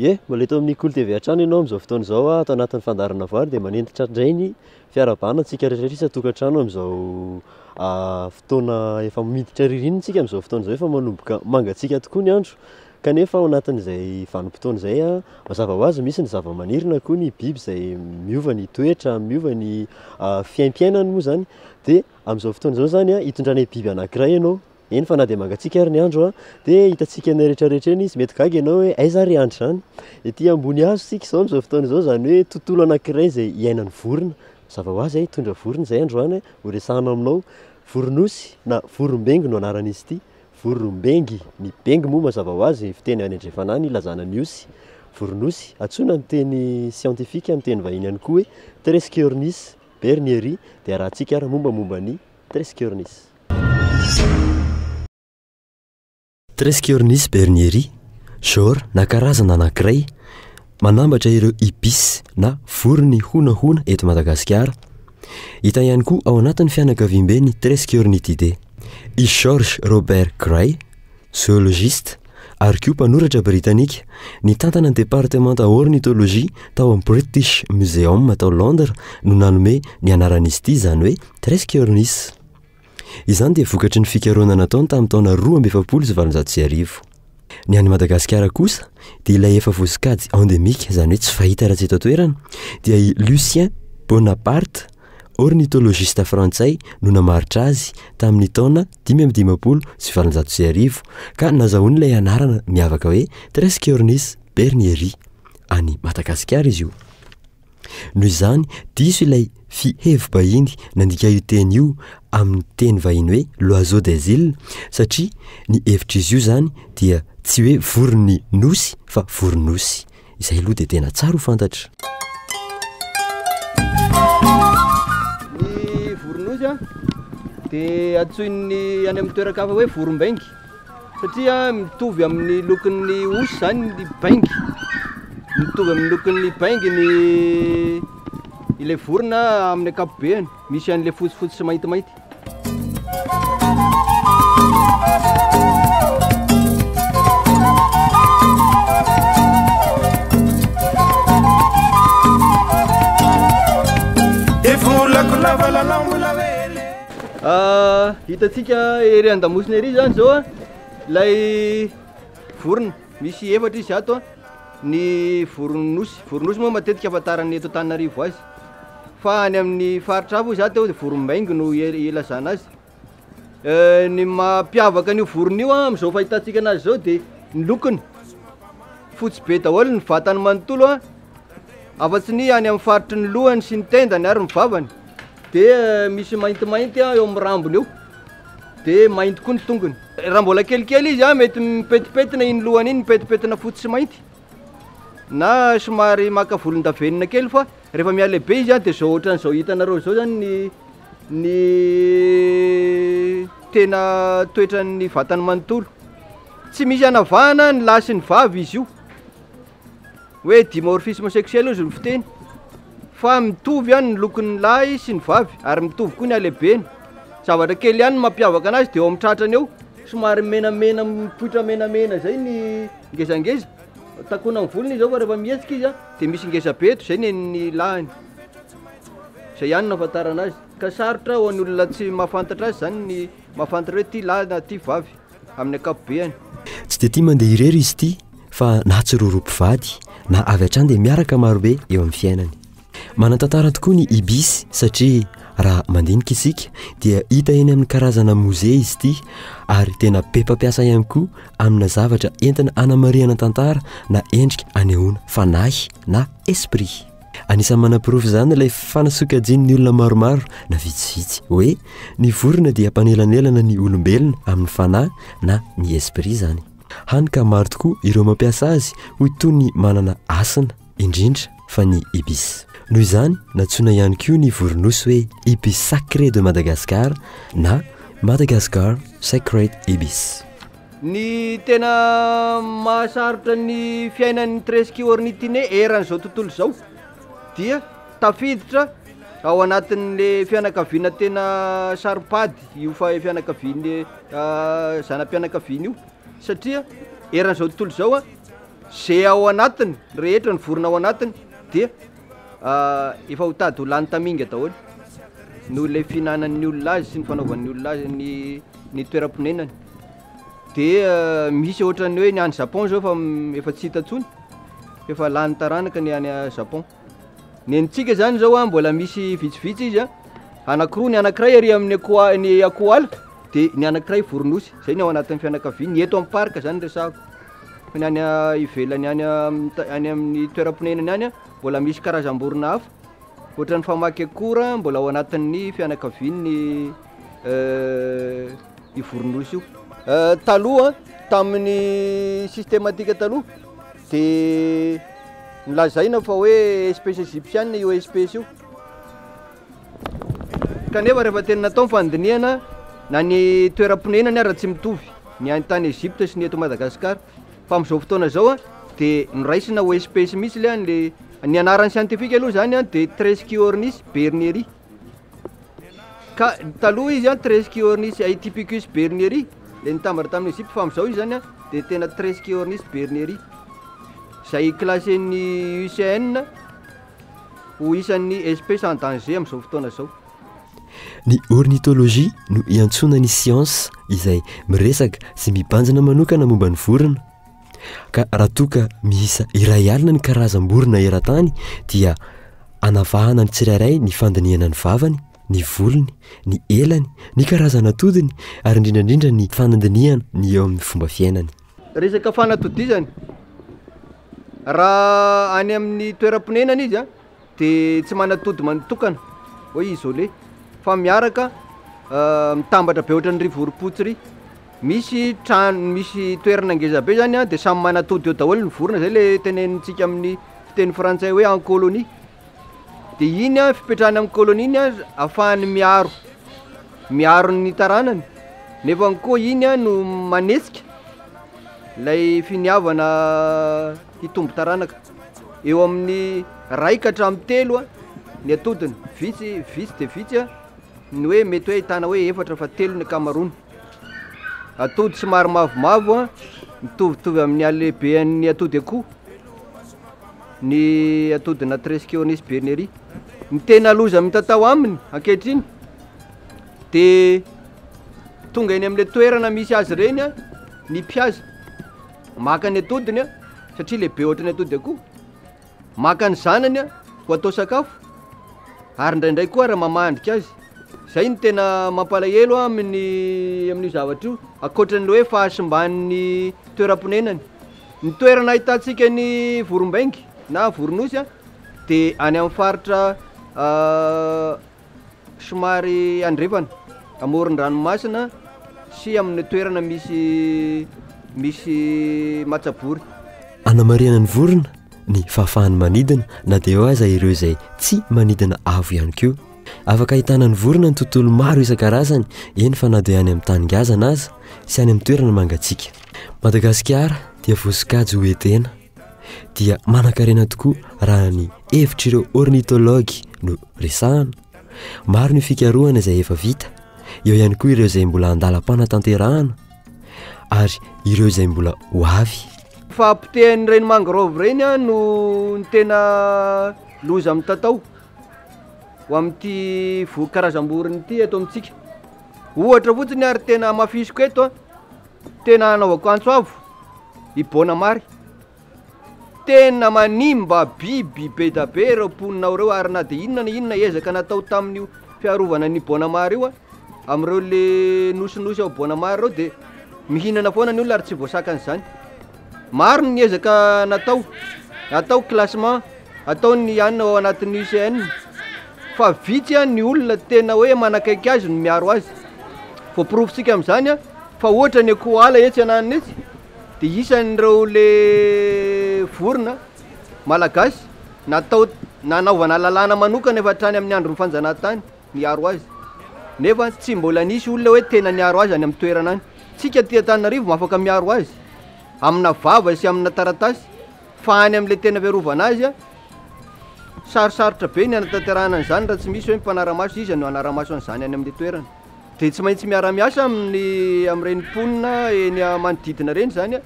Ie, mbola eto amin'ny Kolo TV hatrany ianao amin'izao fotoana izao, ato anatin'ny fandaharana voary dia manentitra indray ny fiarahabana antsika rehetra rehetra isan-tokantrano amin'izao fotoana efa miditra ririnina isika amin'izao fotoana izao, efa manomboka mangatsiaka tokoa ny andro kanefa ao anatin'izay vanim-potoana izay mazava ho azy misy ny zava-maniry na koa ny biby izay miova ny toetra, miova ny fiaimpiainany moa izany dia amin'izao fotoana izao izany hitondranay biby anankiray ianao. Eny fa na dia mangatsiaka ary ny andro dia hitantsika eny rehetra rehetra eny izy. Mety gaga ianao hoe aiza ary andro izany? Ety ambony hazo isika izao amin'izao fotoana izao, izany hoe tontolo anankiray izay iainan'ny vorona. Mazava ho azy, hitondra vorona izay androany ho resahana aminao. Voronosy na vorombengy no anaran'izy ity. Vorombengy, ny bengy moa mazava ho azy fiteny any andrefana any ilazana ny osy. Voronosy, antsoina amin'ny teny siantifika amin'ny teny vahiny ihany koa hoe Threskiornis bernieri dia arahantsika ary mombamomba ny Threskiornis. Threskiornis bernieri, genre na karazana anankiray manambatra ireo ibis na voron'ny honahona eto Madagasikara. Hita ihany koa ao anatin'ny fianakaviamben'ny Threskiornithidae. I George Robert Gray, zoologiste ary koa mpanoratra britanika, nitantana ny departemanta ornithologie tao amin'ny British Museum tao Londres no nanome ny anaran'izy ity, izany hoe Threskiornis. Izany dia vokatry ny fikarohana nataony tamin'ny taona 1842. Ny any Madagasikara kosa dia ilay efa voasokajy endémique, izany hoe tsy fahita raha tsy eto an-toerana, dia i Lucien Bonaparte, ornithologiste frantsay no namaritra azy tamin'ny taona 1855 ka nazahoany ilay anarana miavaka hoe Threskiornis bernieri. Any Madagasikara izy io. Noho izany, diso ilay fihevi-bahiny nandika io teny io amin'ny teny vahiny hoe l'oiseau des îles satria ny hevitr'izy io izany dia tsy hoe voron'ny nosy fa voronosy. Izay aloha dia tena tsara ho fantatra. Ny voronosy dia antsoin'ny any amin'ny toeran-kafa hoe vorombaingy. Satria mitovy amin'ny lokon'ny osy zany ny baingy, mitovy amin'ny lokon'ny baingy ny ilay vorona amin'ny ankapobeny, misy an'ilay fotsifotsy sy maintimainty. Hitantsika ery an-damosina ery zany zao a, ilay vorona, misy efatra izy ato a, ny voron'ny nosy, voron'ny nosy moa matetika ahafantaran'ny eto Antananarivo azy, fa any amin'ny faritra hafa hoy za teo de vorombaingo no ilazana azy. Ny mampiavaka an'io vorona io a, amin'izao fahitantsika anazy zao de ny lokony, fotsy be daholo ny vatany manontolo a, afa-tsy ny any amin'ny faritry ny lohany sy ny tendany ary ny vavany. Dia misy maintimainty eo amin'ny rambony eo, dia mainty koa ny tongony. Raha mbola kelikely izy mety mipetipetina iny lohany iny, mipetipetina fotsy sy mainty, na somary maka volondavenona kely fa rehefa mihalehibe izy dia izao ohatran'izao hitanareo izao zany ny ny tena toetran'ny vatany manontolo. Tsy misy anavahana ny lahy sy ny vavy izy io. Hoe dimorphisme sexuel hozy ny fiteny fa mitovy ihany ny lokon'ny lahy sy ny vavy ary mitovy koa ny halehibeny. Zavatra kely ihany no mampiavaka anazy dia eo amin'ny tratrany eo somary menamena mipoitra menamena izay ny ngezangeza. Takonan'ny volony izy zao fa rehefa mihetsika izy dia misy ngeza be eto izay nen'ny lahiny. Izay ihany no ahafantarana azy. Ka sarotra ho an'ny olona tsy mahafantatra azy izany ny mahafantatra hoe ity lahy na ity vavy. Amin'ny ankapobeany. Tsy dia tia mandeha irery izy ity fa na tsy roroa mpivady na avy hatrany dia miaraka marobe eo amin'ny fiainany. Manan-tantara tokoa ny ibis satria raha mandinika isika dia hita eny amin'ny karazana mozea izy ity ary tena be mpampiasa ihany koa amina zavatra entina hanamarihana tantara na endrika anehoana fanahy na esprit. Anisan'ny manaporofo izany ilay fanasokajian'ny olona maromaro na vitsivitsy hoe ny vorona dia mpanelanelana ny olombelona amin'ny fanahy na ny esprit izany. Hany ka maro tokoa ireo mampiasa azy ho toy ny manana hasina, indrindra fa ny ibis. Noho izany, nantsoina ihany koa ny voronosy hoe ibis sacré de Madagascar na Madagascar sacred ibis. Ny tena mahasarotra ny fiainan'ny Threskiornithinae eran'izao tontolo izao dia tafiditra ao anatin'le fianakaviana tena saro-pady io fianakaviana zana-pianakaviana io satria eran'izao tontolo izao a. Ze ao anatiny rehetra, ny vorona ao anatiny dia efa ho tady ho lany taminga daholo noho ilay fihinanan'ny olona azy sy ny fanaovan'ny olona azy ny ny toeram-ponenany. Dia misy ohatran'ny hoe ny any Japon zao efa efa tsy hita intsony, efa lany taranaka ny any Japon. Ny antsika zany zao a mbola misy vitsivitsy izy a, anankiroa, ny anankiray ary amin'ny akoa- ny akoho-ala de ny anankiray voronosy, zay ny ao anatin'ny fianakaviany, ny eto amin'ny parc zany resahako. Fa ny any ivelany any amin'ny ta- any amin'ny toeram-ponenany any a, mbola misy karazam-borona hafa, ohatran'ny famaky akora mbola ao anatin'ny fianakavian'ny io voronosy io. Taloha tamin'ny systématique taloha de nolazaina fa hoe espèce égyptienne io espèce io. Kanefa rehefa tena natao ny fandinihana na ny toeram-ponenany ara tsy mitovy ny any tany Egypte sy ny eto Madagasikara. Fa amin'izao fotoana izao a de noraisina ho espèce mihitsy le any le ny anarany scientifique aloha zany a de Threskiornis bernieri. Ka taloha izy a Threskiornis aethipicus bernieri le nitambatra tamin'i Egypte, fa amin'izao izy zany a de tena Threskiornis bernieri izay classé-n'ny IUCN ho isan'ny espèce en danger amin'izao fotoana izao. Ny ornithologie no iantsoana ny siansa izay miresaka sy mibanjina manokana momba ny vorona. Ka raha toa ka miisa 1000 ny karazam-borona eran-tany dia anavahana ny tsirairay ny fandinihana ny vavany, ny volony, ny elany, ny karazana atodiny ary indrindra indrindra ny fanandinihana ny eo amin'ny fomba fiainany. Resaka fanatodizana, raha any amin'ny toeram-ponenana izy a, de tsy manatody manotokana hoe isolé fa miaraka mitambatra be ohatran'ny vorompotsy ry, misy trano misy toerana ngeza be zany a de samy manatody eo daholo ny vorona, zay le tenenintsika amin'ny fiteny frantsay hoe en colonie, de iny a fipetrahana amin'ny colonie iny a ahafahany miaro miaro ny taranany nefa koa iny a no manetsika lay finiavana hitombo taranaka. Eo amin'ny ray ka hatramin'ny telo a ny atodiny, vitsy vitsy de vitsy a ny hoe mety hoe ahitana hoe efatra fa telo ny ankamaroany. Atody somary mavomavo a, mitovitovy amin'ny halehibehan'ny atody akoho ny atodina Threskiornis bernieri. Ny tena loza mitatao aminy ankehitriny de tonga eny amin'le toerana misy azy ireny a ny mpihaza, maka ny atodiny a satria lehibe ohatran'ny atody akoho, maka ny zanany a ho atao sakafo ary indraindray koa ary mamandrika azy. Zay no tena mampalahelo amin'ny amin'io zavatra io, ankoatran'ny hoe fahasimban'ny toeram-ponenany. Ny toerana ahitantsika ny vorombaingy na voronosy a de any amin'ny faritra somary andrefana, amoron-dranomasina sy amin'ny toerana misy misy matsabory. Anamarihana ny vorona ny fahafahany manidina na dia eo aza ireo izay tsy manidina avo ihany koa. Afaka ahitana ny vorona ny tontolo maro isan-karazany, eny fa na dia any amin'ny tany ngazana aza sy any amin'ny toerana mangatsiaka. Madagasikara dia voasokajy ho Edena. Dia manankarena tokoa raha ny hevitr'ireo ornithologues no resahana. Maro ny fikarohana izay efa vita, eo ihany koa ireo izay mbola andalam-panatanterahana ary ireo izay mbola ho avy. Fahapotehan'ireny mangrove ireny no ny tena loza mitatao ho amin'ity vo- karazam-borona ity eto amintsika. Ohatra fotsiny ary tena hamafisiko eto, tena hanaovako antso avo i Bonamary. Tena manimba biby be da be ireo mponina ao ireo ary na dia inona na inona ezaka natao tamin'io fiarovana ny Bonamary io, amin'ireo le nosinosy ao Bonamary ireo dia mihinana foana ny olona ary tsy voasakana izany. Maro ny ezaka natao, atao classement, atao ny anona ao anatin'ny UCN fa vitsy ny olona tena hoe manakaiky azy no miaro azy. Voaporofontsika amin'izany fa ohatra ny akoho ala etsy ananona etsy dia isan'ireo le vorona malagasy natao nanaovana lalàna manokana efa hatrany amin'ny andron'ny fanjanahantany miaro azy, nefa tsy mbola nisy olona hoe tena niaro azy any amin'ny toerana any. Tsika aty Antananarivo afaka miaro azy amina vava sy amina taratasy fa any amin'ilay tena fiarovana azy sarosarotra be ny hanatanterahana an'izany raha tsy misy hoe mpanara-maso, iza no hanara-maso an'izany any amin'ilay toerana? Dia tsy maintsy miara-miasa amin'ny amin'ireny mponina eny manodidina ireny izany.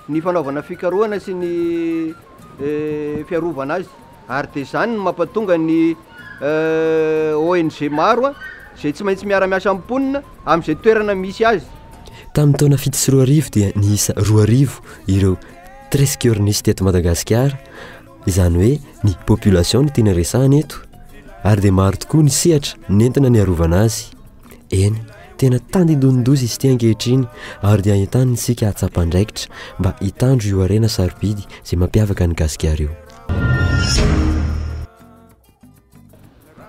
ny fanaovana fikarohana sy ny fiarovana azy. Ary dia izany no mampatonga ny ONG maro izay tsy maintsy miara-miasa amin'ny mponina amin'izay toerana misy azy. Tamin'ny taona 2007 dia niisa 2000 ireo Threskiornis teto Madagasikara, izany hoe ny population no tiana resahana eto, ary dia maro tokoa ny sehatra nentina niarovana azy. Eny, tena tandindonin-doza izy ity ankehitriny ary dia entanina isika hahatsapa andraikitra mba hitandro io harena sarobidy izay mampiavaka an'i Gasikara io.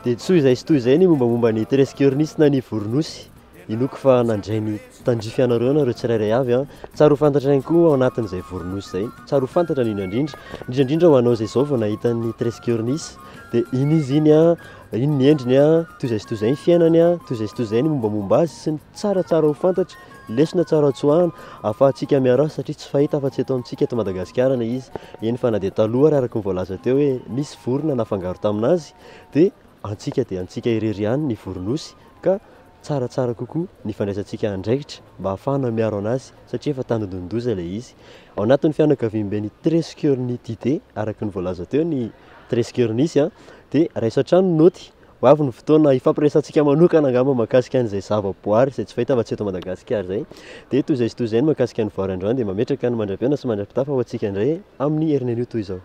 Dia toy izay sy toy izay ny mombamomba ny Threskiornis na ny Voronosy. Inoako fa nandray ny tandrify anareo ianareo tsirairay avy an. Tsara ho fantatra ihany koa ao anatin'izay Voronosy izay. Tsara ho fantatra indrindra indrindra, indrindra indrindra ho anao izay izao vao nahita ny Threskiornis. Dia iny izy iny an, iny ny endriny an, toy izay sy toy izay ny fiainany an, toy izay sy toy izay ny mombamomba azy sy ny tsaratsara ho fantatra, lesona tsara tsoahana ahafahantsika miaro azy satria tsy fahita afa-tsy eto amintsika eto Madagasikara ilay izy. Eny fa na dia taloha ary araka ny voalaza teo hoe nisy vorona nafangaro tamin'azy dia antsika dia antsika irery ihany ny voronosy ka tsaratsara kokoa ny fandraisantsika andraikitra mba hahafahana miaro an'azy satria efa tandindon-doza ilay izy. Ao anatin'ny fianakaviamben'ny Threskiornithidae araka ny voalaza teo ny Threskiornis dia raiso hatrany ny naoty. Ho avy ny fotoana hifampiresahantsika manokana angamba mahakasika an'izay zavaboary izay tsy fahita afa-tsy eto Madagasikara izay. Dia toy izay sy toy izay ny mahakasika ny voary androany dia mametraka ny mandra-pihaona sy mandra-pitafa ho antsika indray amin'ny herinanio toy izao.